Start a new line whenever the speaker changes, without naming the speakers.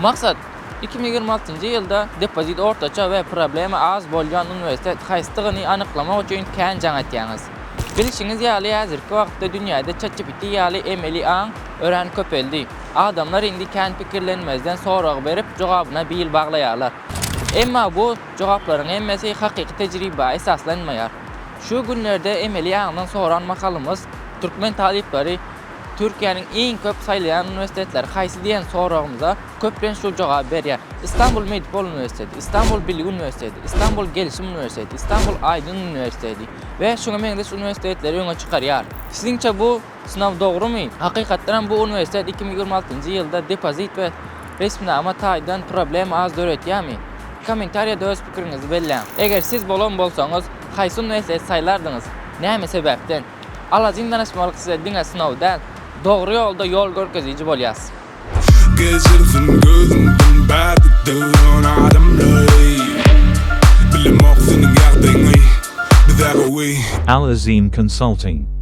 Maksat, 2026-njy ýylda depozit ortaça we problema az bolýan uniwersitet haýsydygyny anyklamak üçin kän jaň etýäňiz. Bilşiňiz ýaly häzirki wagtda dünýäde ChatGPT ýaly emeli aň örän köpeldi. Adamlar indi kän pikirlenmezden sorag berip jogabyna bil baglaýarlar. Emma bu jogaplaryň hemmesi hakyky tejribä esaslanmaýar. Şu günlerde emeli aňdan soran mahalymyz türkmen talyplary Türkiýäniň iň köp saýlaýan uniwersitetleri haýsy diýen soragymyza köplenç şu jogaby berýär. Istanbul Medipol uniwersiteti, Istanbul Bilgi uniwersiteti, Istanbul Gelişim uniwersiteti, Istanbul Aýdyn uniwersiteti we şuňa meňzeş uniwersitetleri öňe çykarýar. Siziňçe bu synaw dogrumy? Hakykatdanam bu uniwersitet 2026-njy ýylda depozit we resminama taýdan problema az döretýärmi? Kommentariýada öz pikiriňizi belläň. Eger siz bolan bolsaňyz, haýsy uniwersiteti saýlardyňyz? Näme sebäpden? Alajyň danyşmalyk size diňe synaw däl, dogry ýolda ýol görkeziji bolýas.
Geçirsin gözüňden bärde duran adamlary Bilemok seniň ýagdaýyňy bizä gowy.
Al Azim Consulting.